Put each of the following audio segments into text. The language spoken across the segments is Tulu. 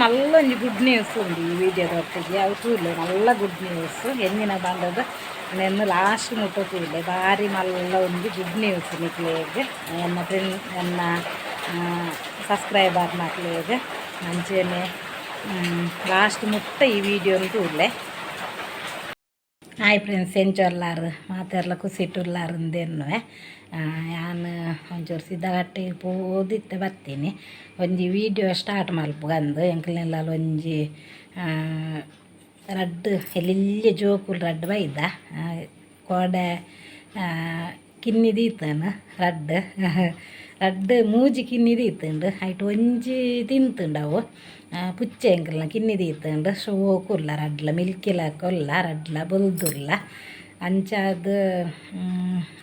ಮಲ್ಲ ಒಂಜಿ ಗುಡ್ ನ್ಯೂಸ್ ಉಂಡು ಈ ವಿಡಿಯೋದೊಟ್ಟಿಗೆ. ಅವು ತೂಲೆ, ಮಲ್ಲ ಗುಡ್ ನ್ಯೂಸ್ ಎಂಚಿನ ಪಂಡದು ನೆನ್ನು ಲಾಸ್ಟ್ ಮುಟ್ಟ ತೂಲೆ. ಬಾರಿ ಮಲ್ಲ ಒಂಜಿ ಗುಡ್ ನ್ಯೂಸ್ ನಿಕ್ಲೆಗ್, ಎನ್ನ ಫ್ರೆಂಡ್, ಎನ್ನ ಸಬ್ಸ್ಕ್ರೈಬರ್ ನಕ್ಲೆಗ್. ಅಂಚೆನೆ ಲಾಸ್ಟ್ ಮುಟ್ಟ ಈ ವಿಡಿಯೋನು ತೂಲೆ. ಹಾಯ್ ಫ್ರೆಂಡ್ಸ್, ಎಂಚೊಲ್ಲಾರು? ಮಾತೆರ್ಲ ಖುಷಿಟುಲ್ಲಾರು ಅಂದೆನ್ನುವೆ. ಯಾನ್ ಒಂಚೂರು ಸಿದ್ದಗಟ್ಟೆ ಪೋದಿತ್ತೆ ಬತ್ತೀನಿ. ಒಂಜಿ ವೀಡಿಯೋ ಸ್ಟಾರ್ಟ್ ಮಲ್ಪುಗಂದು. ಎಂಕ್ಲೆನೆಲ್ಲ ಒಂಜಿ ರಡ್ಡ್ ಎಲ್ಲಿಲ್ಯ ಜೋಕುಲು ರಡ್ಡ್ ಬೈದ. ಕೋಡೆ ಕಿನ್ನಿ ದೀತನ, ರಡ್ಡ್ ರಡ್ಡ್ ಮೂಜಿ ಕಿನ್ನಿ ದೀತುಂಡು. ಐಟ್ ಒಂಜಿ ತಿಂತುಂಡು ಅವು. ಪುಚ್ಚೆ ಎಂಕಲ್ನ ಕಿನ್ನಿ ದೀತುಂಡು. ಶೋಕುಲ್ಲ ರಡ್ಲ, ಮಿಲ್ಕಿಲಕ ಉಲ್ಲ ರಡ್ಲ, ಬೊಲ್ದುಲ್ಲ. ಅಂಚಾದ್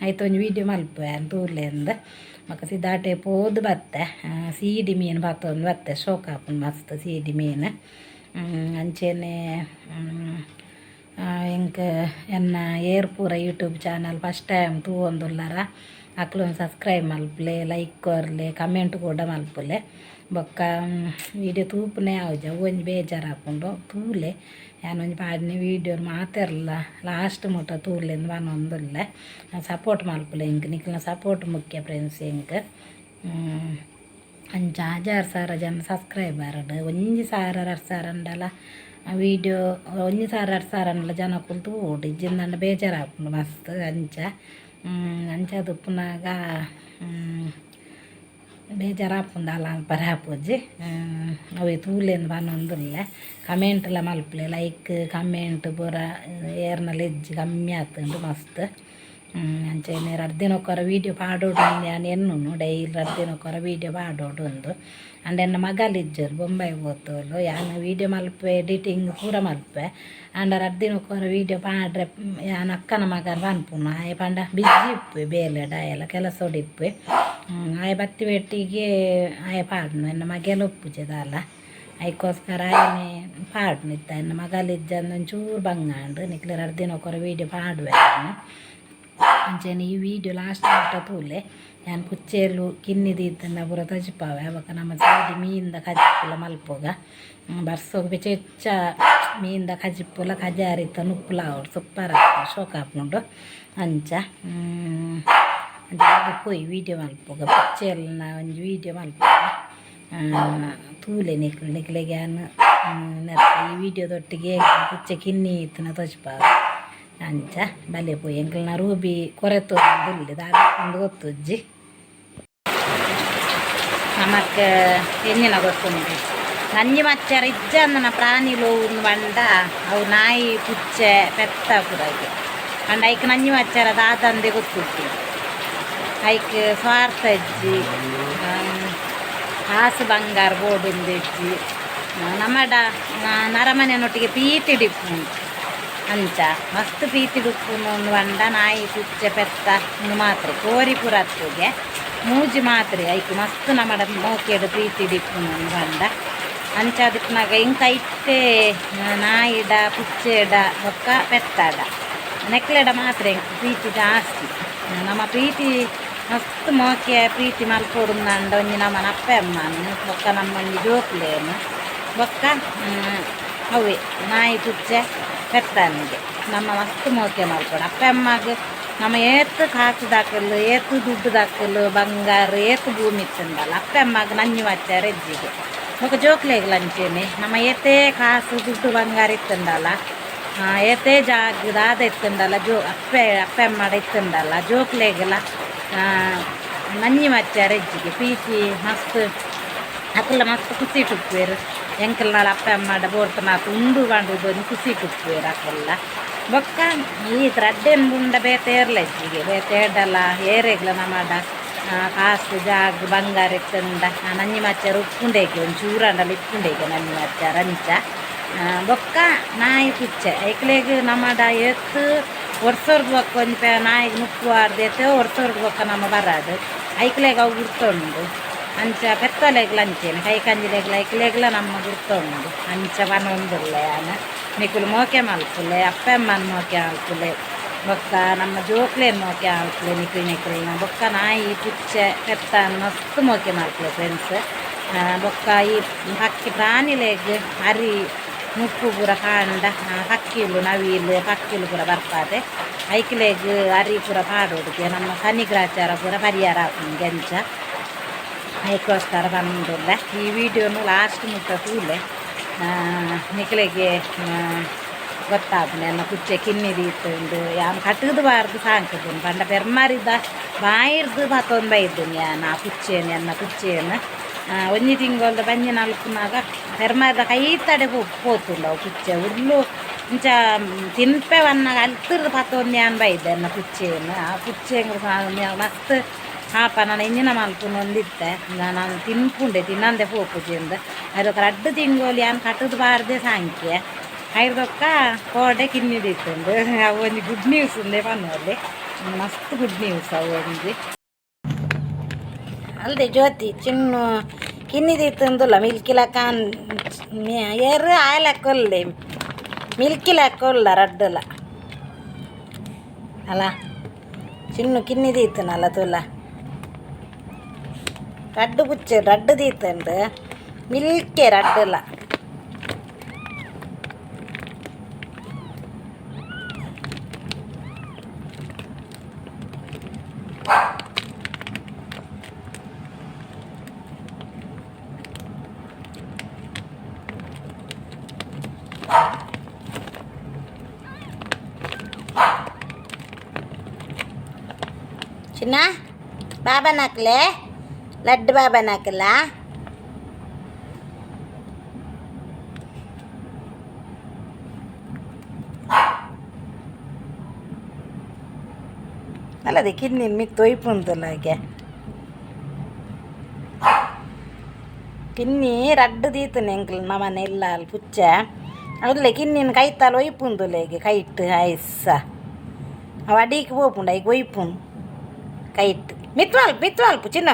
ಐತ ಒಂಜಿ ವೀಡಿಯೋ ಮಲ್ಪುವೆ ತೂಲೆಂದು. ಬೊಕ ಸಿದಾಟೆ ಪೋದು ಬತ್ತೆ. ಸೀಡಿ ಮೀನು ಪತ್ತೊಂದು ಬತ್ತೆ. ಶೋಕ್ ಆಪುಂಡು ಮಸ್ತ್ ಸೀಡಿ ಮೀನು. ಅಂಚೆನೆ ಎಂಕ್ ಎನ್ನ ಏರ್ ಪೂರ ಯೂಟ್ಯೂಬ್ ಚಾನಲ್ ಫಸ್ಟ್ ಟೈಮ್ ತೂವೊಂದುಲ್ಲಾರ ಅಕ್ಲು ಸಬ್ಸ್ಕ್ರೈಬ್ ಮಲ್ಪುಲೆ, ಲೈಕ್ ಕೊರ್ಲೆ, ಕಮೆಂಟ್ ಕೂಡ ಮಲ್ಪುಲೆ. ಬೊಕ್ಕ ವೀಡಿಯೋ ತೂಪುನೆ ಆವುಜಿ, ಅವು ಒಂಜಿ ಬೇಜಾರಾಪುಂಡು. ತೂಲೆ, ಯಾನೊಂಜಿ ಪಾಡಿನ ವೀಡಿಯೋ ಮಾತೆರ್ಲ ಲಾಸ್ಟ್ ಮುಟ್ಟ ತೂಲೆಂದು ಪನೊಂದುಲ್ಲೆ. ಸಪೋರ್ಟ್ ಮಲ್ಪುಲೆ ಎಂಕ್. ನಿಕ್ಲ್ನ ಸಪೋರ್ಟ್ ಮುಖ್ಯ ಫ್ರೆಂಡ್ಸ್ ಎಂಕ್. ಅಂಚ 6000 ಜನ ಸಬ್ಸ್ಕ್ರೈಬರ್, 1000, 2000 ಅಂಡಲ ವೀಡಿಯೋ, 1000, 2000 ಅಂಡಲ ಜನಕುಲು ತೂವೊಡು. ಇಜ್ಜಿಂದಂಡ ಬೇಜಾರಾಪುಂಡು ಮಸ್ತ್. ಅಂಚ ಅಂಚ ಉಪ್ಪುನಾಗ ಬೇಜಾರಾಪುಂಡು. ದಾಲ ಮಲ್ಪರೆ ಆಪುಜಿ. ಅವೆ ತೂಲೆಂದು ಪನೊಂದುಲ್ಲೆ. ಕಮೆಂಟ್ಲ ಮಲ್ಪುಲೆ. ಲೈಕ್, ಕಮೆಂಟ್ ಪೂರ ಏರ್ನಲ ಇಜ್ಜಿ, ಕಮ್ಮಿ ಆತುಂಡು ಮಸ್ತ್. ಅಂಚೆನೆ ರಡ್ಡ್ ದಿನಕ್ಕೊರ ವೀಡಿಯೋ ಪಾಡೊಡು ಯಾನ್ ಎನ್ನುನು. ಡೈಲಿ ರಡ್ಡ್ ದಿನಕ್ಕೊರ ವೀಡಿಯೋ ಪಾಡೊಡು ಉಂದು. ಅಂಡ ಎನ್ನ ಮಗಲ್ ಇಜ್ಜೆರ್, ಬೊಂಬೈ ಪೋತೋಲು. ಯಾನ್ ವೀಡಿಯೋ ಮಲ್ಪುವೆ, ಎಡಿಟಿಂಗ್ ಪೂರ ಮಲ್ಪುವೆ. ಆಂಡ ರಡ್ಡ್ ದಿನಕ್ಕೊರ ವೀಡಿಯೋ ಪಾಡ್ರೆ ಯಾನ್ ಅಕ್ಕನ ಮಗನ್ ಪನ್ಪುನು. ಆಯೆ ಪಂಡ ಬಿಜಿ ಇಪ್ಪುವೆ, ಬೇಲೆಡ್ ಆಯೆಲ ಕೆಲಸೊಡು ಇಪ್ಪುವೆ. ಆಯೆ ಬತ್ತಿ ಬೆಟ್ಟಿಗೆ ಆಯೆ ಪಾಡುನು. ಎನ್ನ ಮಗೆಲ ಉಪ್ಪುಜೆ ದಾಲ, ಐಕೋಸ್ಕರ ಆಯೆನೆ ಪಾಡುನು. ಇತ್ತ ಎನ್ನ ಮಗಲ್ ಇಜ್ಜಂದೆ ಒಂಚೂರು ಬಂಗ ಆಂಡ್. ನಿಕ್ಲೆ ರಡ್ಡ್ ದಿನಕ್ಕೊರ ವೀಡಿಯೋ ಪಾಡುವೆ ಯಾನ್. ಅಂಚೆನೆ ಈ ವೀಡಿಯೋ ಲಾಸ್ಟ್ ಮುಟ್ಟ ತೂಲೆ. ಯಾನ್ ಪುಚ್ಚೆಲು ಕಿನ್ನಿ ದೀತಂಡ ಪೂರ ತೋಜಿಪಾವೆ. ಬೊಕ ನಮ ಸೈಡ್ ಮೀನ್ದ ಕಜಿಪುಲ ಮಲ್ಪುಗ. ಬರ್ಸೊಗು ಬೆಚ್ಚ ಬೆಚ್ಚ ಮೀನ್ದ ಕಜಿಪುಲ, ಕಜಾರಿತ ನುಪ್ಪುಲ ಆವೊಡು. ಸೂಪರ್ ಆಪುಂಡು, ಶೋಕ್ ಆಪುಂಡು. ಅಂಚ ಅಂಚ ಪೋಯಿ ವೀಡಿಯೋ ಮಲ್ಪುಗ. ಪುಚ್ಚೆಲ್ನ ಒಂಜಿ ವೀಡಿಯೋ ಮಲ್ಪುಗ. ತೂಲೆ ನಿಕ್ಲು. ನಿಕ್ಲೆಗ್ ಯಾನ್ ಈ ವೀಡಿಯೋದೊಟ್ಟಿಗೆ ಪುಚ್ಚೆ ಕಿನ್ನಿ ಇತ್ತಿನ ತೋಜಿಪಾವೆ. ಅಂಚ ಬಲೆ ಪೋಯಿ. ಎಂಕಲ್ನ ರೂಬಿ ಕೊರೆತೊಂದುಲ್ಲೆ, ದಾದ ಗೊತ್ತುಜ್ಜಿ. ನಮಕ್ ಎಂಚಿನ ಗೊತ್ತುಂಡು, ನಂಜಿ ಮಚ್ಚರ ಇಜ್ಜಂದನ ಪ್ರಾಣಿಲು ಪಂಡ ಅವು ನಾಯಿ, ಪುಚ್ಚೆ, ಪೆತ್ತ ಪೂರಗೆ. ಪಂಡ ಐಕ್ ನಂಜಿ ಮಚ್ಚರ ದಾದಂದೆ ಗೊತ್ತುಜ್ಜಿ. ಐಕ್ ಸ್ವಾರ್ಥ ಇಜ್ಜಿ, ಕಾಸು ಬಂಗಾರ ಬೋಡುಂದಿಜ್ಜಿ. ನಮ್ಮಡ ನರಮನೆಯೊಟ್ಟಿಗೆ ಪ್ರೀತಿಡ್ ಇಪ್ಪುಂಡು. ಅಂಚ ಮಸ್ತ್ ಪ್ರೀತಿಡ್ ಉಪ್ಪುನು ಪಂಡ ನಾಯಿ, ಪುಚ್ಚೆ, ಪೆತ್ತ ಉಂದು ಮಾತ್ರ. ಕೋರಿ ಪೂರ ಅತ್ತುಗೆ, ಮೂಜಿ ಮಾತ್ರೆ ಐಕ್ ಮಸ್ತ್ ನಮಡ ಮೋಕೆಡ್ ಪ್ರೀತಿಡ್ ಇಪ್ಪುನು ಪಂಡ. ಅಂಚ ದಿಪ್ಪುನಗ ಇಂಕ್ ಐತೆ ನಾಯಿಡ, ಪುಚ್ಚೆಡ ಬೊಕ್ಕ ಪೆತ್ತಡ ನೆಕ್ಲೆಡ ಮಾತ್ರ ಎಂಕ್ ಪ್ರೀತಿ ಜಾಸ್ತಿ. ನಮ್ಮ ಪ್ರೀತಿ ಮಸ್ತ್ ಮೋಕೆ ಪ್ರೀತಿ ಮಲ್ಪೊಡುಂದಂಡ ಒಂಜಿ ನಮ್ಮನ ಅಪ್ಪೆ ಅಮ್ಮನ್, ಬೊಕ್ಕ ನಮ್ಮ ಒಂಜಿ ಜೋಕುಲೇನು, ಬೊಕ್ಕ ಅವೇ ನಾಯಿ, ಪುಚ್ಚೆ, ಪೆತ್ತನಿಗೆ ನಮ್ಮ ಮಸ್ತ್ ಮೋಕೆ ಮಲ್ಪೊಡು. ಅಪ್ಪೆ ಅಮ್ಮಗ್ ನಮ್ಮ ಏತ್ ಕಾಸು ದಾಕಲು, ಏತ್ ದುಡ್ಡು ದಾಕಲು, ಬಂಗಾರ ಏತ್ ಭೂಮಿ ಇತ್ತುಂಡಲ್ಲ, ಅಪ್ಪೆ ಅಮ್ಮಗ್ ನಂಜಿ ಮಚ್ಚಾರ ಇಜ್ಜಿಗೆ. ಬೊಕ್ಕ ಜೋಕ್ಲೆಗ್ಲ ಅಂಚೆನೆ. ನಮ್ಮ ಏತೇ ಕಾಸು, ದುಡ್ಡು, ಬಂಗಾರ ಇತ್ತುಂಡಲ್ಲ, ಏತೇ ಜಾಗ ದಾದ ಇತ್ತುಂಡಲ್ಲ, ಜೋ ಅಪ್ಪೆ ಅಪ್ಪೆ ಅಮ್ಮಡ ಇತ್ತುಂಡಲ್ಲ, ಜೋಕ್ಲೆಗ್ಲ ನಂಜಿ ಮಚ್ಚಾರ ಇಜ್ಜಿಗೆ. ಪ್ರೀತಿ ಮಸ್ತ್ ಅಕುಲ ಮಸ್ತ್ ಖುಷಿ ಉಪ್ಪುವೆರ್. ಎಂಕಲ್ನಾಳ ಅಪ್ಪೆ ಅಮ್ಮಡ ಬೋಡ್ತನಾತ್ ಉಂಡು ಪಂಡುದು ಒಂಜಿ ಖುಷಿ ಉಪ್ಪುವೆರ್ ಅಕುಲ್ಲ. ಬೊಕ್ಕ ಈ ರಡ್ಡೆನ್ ಬುಂಡ ಬೇತೆ ಏರ್ಲ ಇಜ್ಜಿಗೆ. ಬೇತೆ ಏಡಲ ಏರೆಗ್ಲ ನಮಡ ಕಾಸು, ಜಾಗ, ಬಂಗಾರ ಇತ್ತುಂಡ ನಂಜಿ ಮಚ್ಚಾರ ಉಪ್ಪುಂಡೇಕೆ, ಒಂಚೂರು ಚೂರಾಂಡಲ ಇಪ್ಪುಂಡೇಕೆ ನಂಜಿ ಮಚ್ಚಾರ. ಅಂಚ ಬೊಕ್ಕ ನಾಯಿ, ಪುಚ್ಚೆ ಐಕ್ಲೆಗ್ ನಮಡ ಏತ್ ವರ್ಷರ್ದು ಬೊಕ್ಕ ಒಂಜಿ ಪೆ ನಾಯಿಗ್ ನುಪ್ಪು ಪಾಡ್ದ್ ವರ್ಷರ್ದು ಬೊಕ್ಕ ನಮ ಬರದು, ಐಕ್ಲೆಗ್ ಅವು ಗುರ್ತುಂಡು. ಅಂಚ ಪೆತ್ತಲೆಗ್ಲ ಅಂಚೆನೆ, ಕೈ ಕಂಜಿಲೆಗ್ಲ ಐಕ್ಲೆಗ್ಲ ನಮ್ಮ ಗುರ್ತುಂಡು. ಅಂಚ ಪನೊಂದುಲ್ಲೆ ಯಾನ್. ನಿಕುಲು ಮೋಕೆ ಮಲ್ಪುಲೆ, ಅಪ್ಪೆ ಅಮ್ಮನ ಮೋಕೆ ಮಲ್ಪುಲೆ, ಬೊಕ್ಕ ನಮ್ಮ ಜೋಕ್ಲೆನ್ ಮೋಕೆ ಮಲ್ಪುಲೆ ನಿಕ್ಲ್ ನಿಕ್ಲ್ನ. ಬೊಕ್ಕ ನಾಯಿ, ಪುಚ್ಚೆ, ಪೆತ್ತನ್ ಮಸ್ತ್ ಮೋಕೆ ಮಲ್ಪುಲೆ ಫ್ರೆಂಡ್ಸ್. ಬೊಕ್ಕ ಈ ಪಕ್ಕಿ ಪ್ರಾಣಿಲೆಗ್ ಅರಿ ಮುಪ್ಪು ಪೂರ ಪಾಂಡ ಪಕ್ಕಿಲು ನವಿಲು ಪಕ್ಕಿಲು ಪೂರ ಬರ್ಪಾದೆ ಐಕ್ಲೆಗ್ ಅರಿ ಪೂರ ಪಾಡೋಡುಗೆ ನಮ್ಮ ಶನಿಗ್ರಹಚಾರ ಪೂರ ಪರಿಹಾರ ಆಪುಂಡು ಅಂಚ ಐಕೋಸ್ಕರ ಪನೊಂದುಲ್ಲೆ ಈ ವಿಡಿಯೋನು ಲಾಸ್ಟ್ ಮುಟ್ಟ ತೂಲೆ ನಿಕ್ಲೆಗೆ ಗೊತ್ತಾಪುಂಡು ಎನ್ನ ಪುಚ್ಚೆ ಕಿನ್ನಿ ದೀತುಂಡು ಯಾನ್ ಕಟ್ಟುದು ಬಾರ್ದು ಸಾಂಕುದುಂಡು ಪಂಡ ಪೆರ್ಮಾರಿದ ಬಾಯಿರ್ದು ಪತ್ತೊಂದು ಬೈದುಂಡು ಯಾನ್ ಆ ಪುಚ್ಚೆನ್ ಎನ್ನ ಪುಚ್ಚೆನ್ ಒಂಜಿ ತಿಂಗೊಲ್ದ ಬಂಜಿ ನಲ್ಪುನಾಗ ಪೆರ್ಮಾರಿದ ಕೈತಡೆ ಪೋತುಂಡು ಅವು ಪುಚ್ಚೆ ಉರ್ಲು ಇಂಚ ತಿನ್ಪೆ ಬನ್ನಾಗ ಅಲ್ತಿರ್ದು ಪತ್ತೊಂದು ಯಾನ್ ಬೈದೆ ಎನ್ನ ಪುಚ್ಚೆನ್ ಆ ಪುಚ್ಚೆಂಗ್ ಮಸ್ತ್ ಪಾಪ ನಾನು ಇಂಜಿನ ಮಲ್ಪುನು ಒಂದಿತ್ತೆ ನಾನು ತಿನ್ಪುಂಡೆ ತಿನ್ನಂದೆ ಪೋಪುಜಿಂದು ಅದಕ್ಕೆ ರಡ್ಡು ತಿಂಗೊಲು ಯಾನ್ ಕಟ್ಟುದು ಬಾರ್ದೆ ಸಾಂಕ್ಯೆ ಐರ್ದೊಕ್ಕ ಕೋಡೆ ಕಿನ್ನಿ ದೀತುಂಡು ಅವು ಒಂಜಿ ಗುಡ್ ನ್ಯೂಸ್ ಉಂದೆ ಪನೊಲಿ ಮಸ್ತ್ ಗುಡ್ ನ್ಯೂಸ್ ಅವು ಒಂಜಿ ಅಲ್ದೆ ಜ್ಯೋತಿ ಚಿನ್ನು ಕಿನ್ನಿ ದೀತುಂದುಲ್ಲ ಮಿಲ್ಕಿಲ ಕಾನ್ ಏರು ಆಯಲಕ್ಕೊಲ್ಲೆ ಮಿಲ್ಕಿಲಕ್ಕೊಲ್ಲ ರಡ್ಡುಲ ಅಲ್ಲ ಚಿನ್ನು ಕಿನ್ನಿ ದೀತನಲ್ಲ ತುಲ ರಡ್ಡು ಪುಚ್ಚೆ ರಡ್ಡು ದೀತುಂಡು ಮಿಲ್ಕೆ ರಡ್ಡುಲ ಚಿನ್ನ ಬಾಬಾನ ಹಾಕ್ಲೆ ಲಡ್ಡು ಬಾಬಾನ ಹಾಕಲ್ಲ. ಅಲ್ಲದೆ ಕಿನ್ನಿನ ಮಿತ್ತು ಒಯ್ಪುಂತಲ್ಲ ಹಾಗೆ ಕಿನ್ನಿ ರಡ್ಡು ದೀತನೆ ಎಂಕ್ಲು ನಮನೆ ಇಲ್ಲ ಅಲ್ಲಿ ಪುಚ್ಚೆ ಅಲ್ಲೇ ಕಿನ್ನಿನ ಕೈತಾಲ್ ಒಯ್ಪುಂದುಲ್ಲ ಹೀಗೆ ಕೈಟ್ ಐಸ ಅವು ಅಡಿಗೆ ಪೋಪುಂಡು ಐಕ್ ಒಯ್ಪುಂಡು ಕೈಟ್ ಮಿತ್ತು ಅಲ್ಪ ಮಿತ್ತು ಅಲ್ಪ ಚಿನ್ನ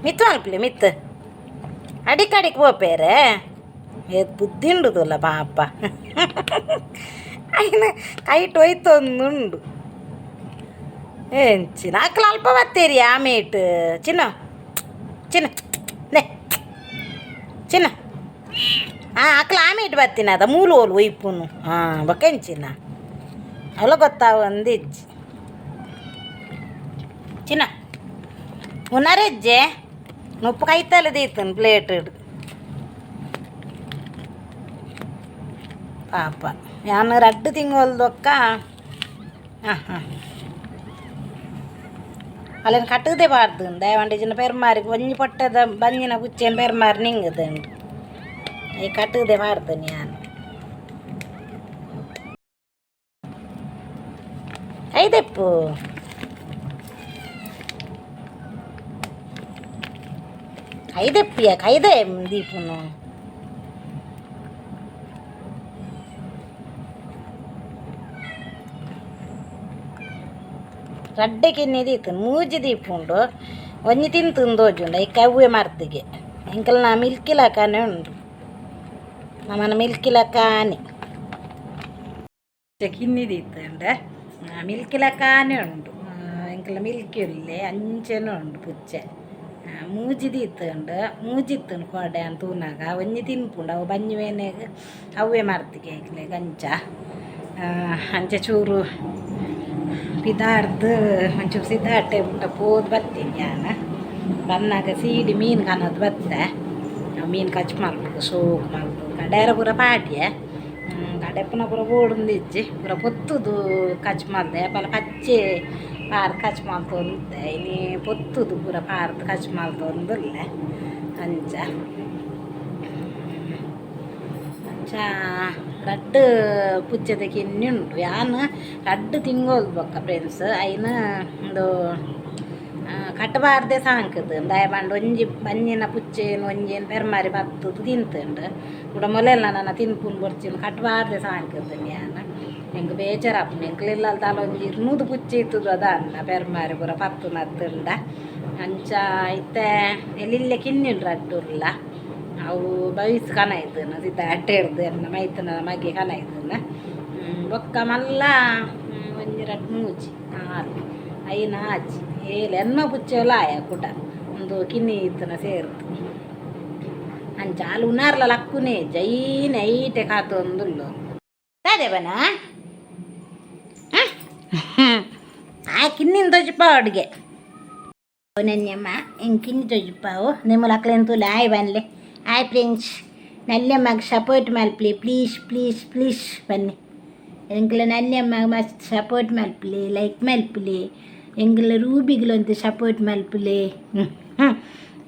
ಮಿತ್ತು ಅಲ್ಪಲೆ ಮಿತ್ತು ಅಡಿಕ್ ಅಡಿಕ್ ಪೋಪೇರೆ ಏತ್ ಬುದ್ಧಿ ಉಂಡುದಲ್ಲ ಪಾಪ ಅಯ್ಯನ ಕೈಟ್ ಒಯ್ತೊಂದುಂಡು ಎಂಚಿನ ಅಕ್ಲ ಅಲ್ಪ ಬತ್ತೀರಿ ಆಮೇಟ್ ಚಿನ್ನ ಚಿನ್ನ ನೇ ಚಿನ್ನ ಹಾಂ ಅಕ್ಲ ಆಮೇಟ್ ಬತ್ತೀನಿ ಅದ ಮೂಲು ಓಲು ಒಯ್ಪುನು ಹಾಂ ಬೊಕೆಂಚಿನ ಅಲ್ಲ ಗೊತ್ತಾವ ಒಂದಿಜ್ಜಿ ಚಿನ್ನ ಉನ್ನರೆಜ್ಜೆ ಉಪ್ಪು ಕೈತಲೆ ದೀತನ್ ಪ್ಲೇಟ್ ಪಾಪ ಯಾನ್ ರಡ್ಡು ತಿಂಗೊಲ್ದೊಕ್ಕ ಹಾಂ ಹಾಂ ಅಲ್ಲೇನು ಕಟ್ಟುದೇ ಬಾರ್ದು ದಯವಂಡಿ ಪೆರ್ಮಾರಿಗೆ ಒಂಜಿ ಪೊಟ್ಟೆದ ಬಂಜಿನ ಪುಚ್ಚೆನ್ ಪೆರ್ಮಾರಿ ನಿಂಗದುಂಡು ಈ ಕಟ್ಟುದೇ ಬಾರ್ದು ಯಾನ್ ಐದೆಪ್ಪು ಕೈದೆಪ್ಪಿಯ ಕೈದೆ ದೀಪುನು ರಡ್ಡೆ ಕಿನ್ನಿ ದೀತುಂಡು ಮೂಜಿ ದೀಪುಂಡು ಒಂಜಿ ತಿಂತುಂದು ತೋಜುಂಡು ಐಕ್ ಅವ್ವೆ ಮರ್ದಿಗೆ ಎಂಕಲ್ನ ಮಿಲ್ಕಿಲಕನೆ ಉಂಡು ನಮನ ಮಿಲ್ಕಿಲಕಾನೆ ಕಿನ್ನಿ ದೀತುಂಡು ಮಿಲ್ಕಿಲಕಾನೆ ಉಂಡು ಎಂಕಲ್ನ ಮಿಲ್ಕಿ ಉಲ್ಲೆ ಅಂಚೆನೆ ಉಂಡು ಪುಚ್ಚೆ ಮೂಜಿ ದೀತುಂಡು ಮೂಜಿ ಇತ್ತುಂಡು ಕೋಡೆ ಅಂತ ತೂನಾಗ ಒಂಜಿ ತಿನ್ಪುಂಡು ಅವು ಬಂಜಿ ಬೇನೆಗ್ ಅವ್ವೆ ಮರ್ದಿಗೆ ಐಕ್ಲೆಗ್ ಅಂಚ ಅಂಚೆ ಚೂರು ಪಿದಾಡ್ದು ಒಂಚೂರು ಸಿದ್ದಾಟೆ ಮುಟ್ಟ ಪೋದು ಬತ್ತೀನಿ ಯಾನ್ ಬನ್ನಾಗ ಸೀಡಿ ಮೀನು ಕನದು ಬತ್ತೆ ಮೀನು ಕಚ್ ಮಲ್ಪುಗು ಸೋಕು ಮಲ್ಪುಗು ಕಡೇರ ಪೂರ ಪಾಡ್ಯೆ ಕಡೆಪುನ ಪೂರ ಬೋಡುಂದಿಜ್ಜಿ ಪೂರ ಪೊತ್ತುದು ಕಚ್ ಮಲ್ದೆ ಏಪಲ ಪಚ್ಚೆ ಪಾರ್ ಕಚ್ ಮಲ್ತೊಂದಿತ್ತೆ ಇನಿ ಪೊತ್ತುದು ಪೂರ ಪಾರ್ದ್ ಕಚ್ ಮಲ್ತೊಂದುಲ್ಲೆ ಅಂಚ ಅಂಚ ರಡ್ಡ್ ಪುಚ್ಚೆದ ಕಿನ್ನಿ ಉಂಡು ಯಾನ್ ರಡ್ಡ್ ತಿಂಗೊಲು ಬೊಕ್ಕ ಫ್ರೆಂಡ್ಸ್ ಐನ್ ಉಂದು ಕಟ್ಟಬಾರ್ದೆ ಸಾಂಕುದು ದಾಯೆ ಪಂಡ ಒಂಜಿ ಬಂಜಿನ ಪುಚ್ಚೆನ್ ಒಂಜೇನು ಪೆರ್ಮಾರಿ ಪತ್ತುದು ತಿಂತುಂಡು ಕುಡ ಮೊಲೆಲ್ಲ ನನ ತಿನ್ಪುನು ಬೊರ್ಚಿನ್ ಕಟ್ಟಬಾರ್ದೆ ಸಾಂಕುದು ಯಾನ್ ಎಂಕ್ ಬೇಜಾರಾಪುಂಡು ಎಂಕ್ಲ ಇಲ್ಲಲ್ ದಾಲ ಒಂಜಿ 200 ಪುಚ್ಚೆ ಇತ್ತುದು ಅದಾನ್ನ ಪೆರ್ಮಾರಿ ಪೂರ ಪತ್ತುನತ್ತುಂಡ ಅಂಚ ಇತ್ತೆ ಎಲ್ಲಿಲ್ಲೆ ಕಿನ್ನಿ ಉಂಡು ರಡ್ಡ್ ಉಲ್ಲ ಅವು ಬೈಸ್ ಕನ ಸಿದ್ದ ಅಟ್ಟೆರ್ದು ಎನ್ನ ಮೈತನ ಮಗೆ ಕನ ಇದ್ದನ ಬೊಕ್ಕ ಮಲ್ಲ ಒಂಜಿ ರಡ್ಡ್ ಮೂಜಿ ನಾಲ್ ಐನ್ ಆಜಿ ಏಳು ಎನ್ಮ ಪುಚ್ಚೆಲ ಆಯ ಕುಡ ಒಂದು ಕಿನ್ನಿ ಇತ್ತನ ಸೇರ್ದು. ಅಂಚ ಆಲು ಉನಾರ್ಲ ಲಕ್ಕುನೆ ಜೈನ ಐಟೆ ಕಾತೊಂದುಲ್ಲು ದಾದೆ ಬನ ಆ ಕಿನ್ನಿನ ತೊಜಿಪಾವು ಅಡುಗೆ ನನ್ಯಮ್ಮ ಹಿಂಗೆ ಕಿನ್ನಿ ತೊಜಿಪಾವು ನಿಮ್ಮ ಲಕ್ಲೇನು ತೂಲೆ ಆಯ್ ಬನ್ಲೆ ಆಯ್ ಫ್ರೆಂಡ್ಸ್ ನಲ್ಯಮ್ಮಗೆ ಸಪೋರ್ಟ್ ಮಲ್ಪಲಿ ಪ್ಲೀಸ್ ಪ್ಲೀಸ್ ಪ್ಲೀಸ್ ಬನ್ನಿ ಎಂಕ್ಲ ನಲ್ಯಮ್ಮಗೆ ಮಸ್ತ್ ಸಪೋರ್ಟ್ ಮಲ್ಪಲಿ ಲೈಕ್ ಮಲ್ಪಲಿ ಎಂಕ್ಲ ರೂಬಿಗ್ಲಂತ ಸಪೋರ್ಟ್ ಮಲ್ಪಲಿ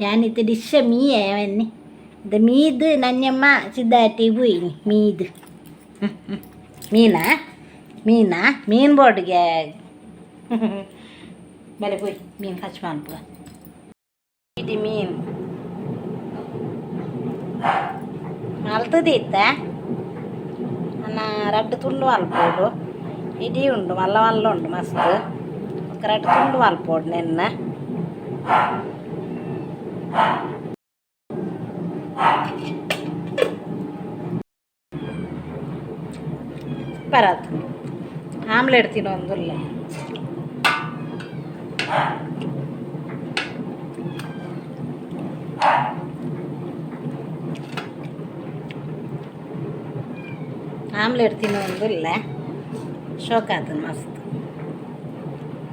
ಯಾನಿತ್ತೆ ಡಿಶ್ ಮೀಯೆ ಬನ್ನಿ ಇದು ಮೀದು ನನ್ಯಮ್ಮ ಸಿದ್ಧಾಟಿ ಪೋಯಿನಿ ಮೀದು ಮೀನಾ ಮೀನಾ ಮೀನು ಬೋರ್ಡ್ಗೆ ಬಲೆ ಪೋಯ್ ಮೀನು ಖರ್ಚು ಮನ್ಪುಗ ಇಡಿ ಮೀನು ಮಲ್ತದಿತ್ತ ಅನ್ನ ರಡ್ಡು ತುಂಡು ಮಲ್ಪೋಡು ಇಡೀ ಉಂಡು ಮಲ್ಲ ಮಲ್ಲ ಉಂಡು ಮಸ್ತ್ ఒక ರಡ್ಡು ತುಂಡು ಮಲ್ಪೋಡು ನಿನ್ನ ಸೂಪರ್ ಆಮ್ಲೆಟ್ ತಿನ್ನೊಂದುಲ್ಲ ಆಮ್ಲೆಟ್ ತಿನ್ನೊಂದುಲ್ಲ ಶೋಕಾತನ ಮಸ್ತ್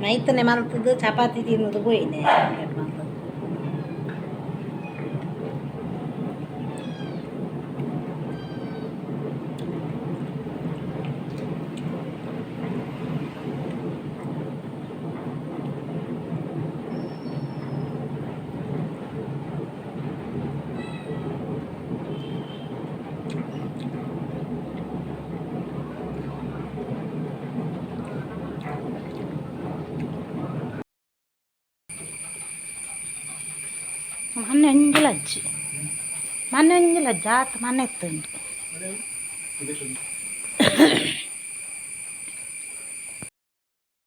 ಮೈತನೆ ಮಲ್ತದ್ದು ಚಪಾತಿ ತಿನ್ನೋದು ಪೋಯಿನೆ ಆಮ್ಲೆಟ್ ಮಲ್ತದ್ದು ಮೊನ್ನೆ ಒಂಜಿಲಜ್ಜಿ ಮೊನ್ನೆ ಒಂಜಿಲಜ್ಜಿ ಆತ ಮೊನ್ನೆ ಎತ್ತುಂಡು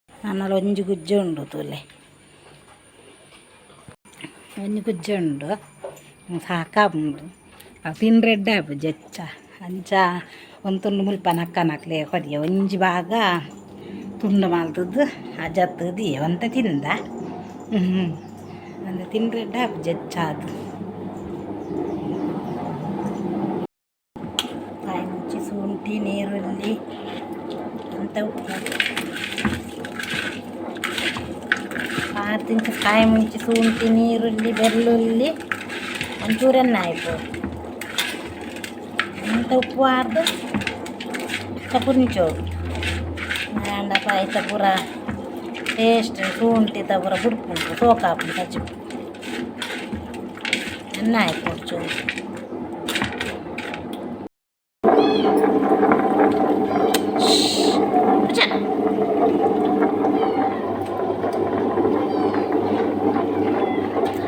ನನ್ನಲ್ಲಿ ಒಂಜಿ ಗುಜ್ಜೆ ಉಂಡು ತೂಲೆ ಒಂಜಿ ಗುಜ್ಜೆ ಉಂಡು ಸಾಕಾಪುಂಡು ತಿಂಡ್ರೆ ಎಡ್ಡೆ ಆಪುಜಿ ಹೆಚ್ಚ ಅಂಚ ಒಂದು ತುಂಡು ಮುಲ್ಪ ನಕ್ಕನಕ್ಲೆ ಕೊರಿಯ ಒಂಜಿ ಭಾಗ ತುಂಡು ಮಲ್ತದ್ದು ಅಜತ್ತದು ಒಂತ ತಿಂದ ಅಂದ ತಿಂಡ್ರೆ ಎಡ್ಡೆ ಆಪುಜಿ ಹೆಚ್ಚಾದ್ ಕಾಯಿ ಮುಂಚಿ ಶುಂಠಿ ನೀರುಳ್ಳಿ ಅಂತ ಉಪ್ಪು ಆರು ಕಾಯಿ ಮುಂಚಿ ಶುಂಠಿ ನೀರುಳ್ಳಿ ಬೆಳ್ಳುಳ್ಳಿ ಒಂಚೂರು ಎಣ್ಣೆ ಆಯ್ಬೋದು ಅಂತ ಉಪ್ಪು ಹಾರ್ದು ಪುಂಚೋಡು ಆಂಡಪ್ಪ ಐತ ಪೂರ ಟೇಸ್ಟ್ ಶುಂಠಿದ ಪೂರ ಬುಡ್ಪುಂಡು ಸೋಕಾಪುಂಡು ಕಜಿಪು ಎಣ್ಣೆ ಆಯ್ಪೋಡು ಚೂರು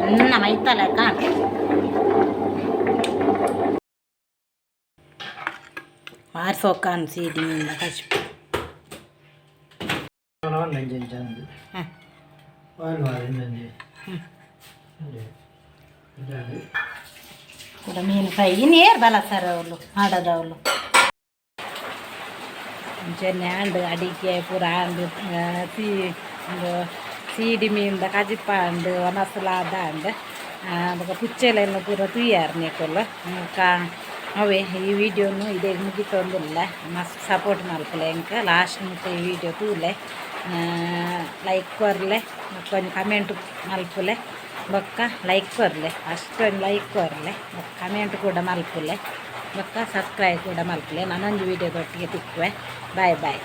ಅನ್ನ ಮೈತಲೆ ಕಾಣ್ ಮಾರಿ ಸೋಕಾನ್ ಸೀದಿ ಮೀನ ಕಜಿಪು ಹಾಂ ಕೂಡ ಮೀನು ಫ್ರೈ ನೇರು ಬಲ ಸರ್ ಅವಳು ಮಾಡದವಳು ಅಂಚನೆ ಆಂಡ್ ಅಡಿಕೆ ಪೂರ ಆಂಡ್ ಸೀ ಒಂದು ಸೀಡಿ ಮೀನ್ದ ಕಜಿಪ ಆಂಡ್ ಒನಸುಲಾದ ಆಂಡ್ ಬೊಕ ಪುಚ್ಚೆಲೆಲ್ಲ ಪೂರ ತೂಯಾರ್ ನಿಕುಲು ಬೊಕ ಅವೇ ಈ ವಿಡಿಯೋನು ಇದೇ ಮುಗಿತೊಂದುಲ್ಲ ಮಸ್ತ್ ಸಪೋರ್ಟ್ ಮಲ್ಪುಲೆ ಎಂಕ್ ಲಾಸ್ಟ್ ಮುಟ್ಟ ಈ ವಿಡಿಯೋ ತೂಲೆ ಲೈಕ್ ಕೊರ್ಲೆ ಬೊಕ್ಕ ಒಂಜಿ ಕಮೆಂಟ್ ಮಲ್ಪುಲೆ ಬೊಕ್ಕ ಲೈಕ್ ಕೊರ್ಲೆ ಅಷ್ಟೊಂದು ಲೈಕ್ ಕೊರ್ಲೆ ಬೊಕ್ಕ ಕಮೆಂಟ್ ಕೂಡ ಮಲ್ಪುಲೆ ಬೊಕ್ಕ ಸಬ್ಸ್ಕ್ರೈಬ್ ಕೂಡ ಮಲ್ಪುಲೆ ನಾನೊಂಜಿ ವಿಡಿಯೋದೊಟ್ಟಿಗೆ ತಿಕ್ಕುವೆ. Boy boy.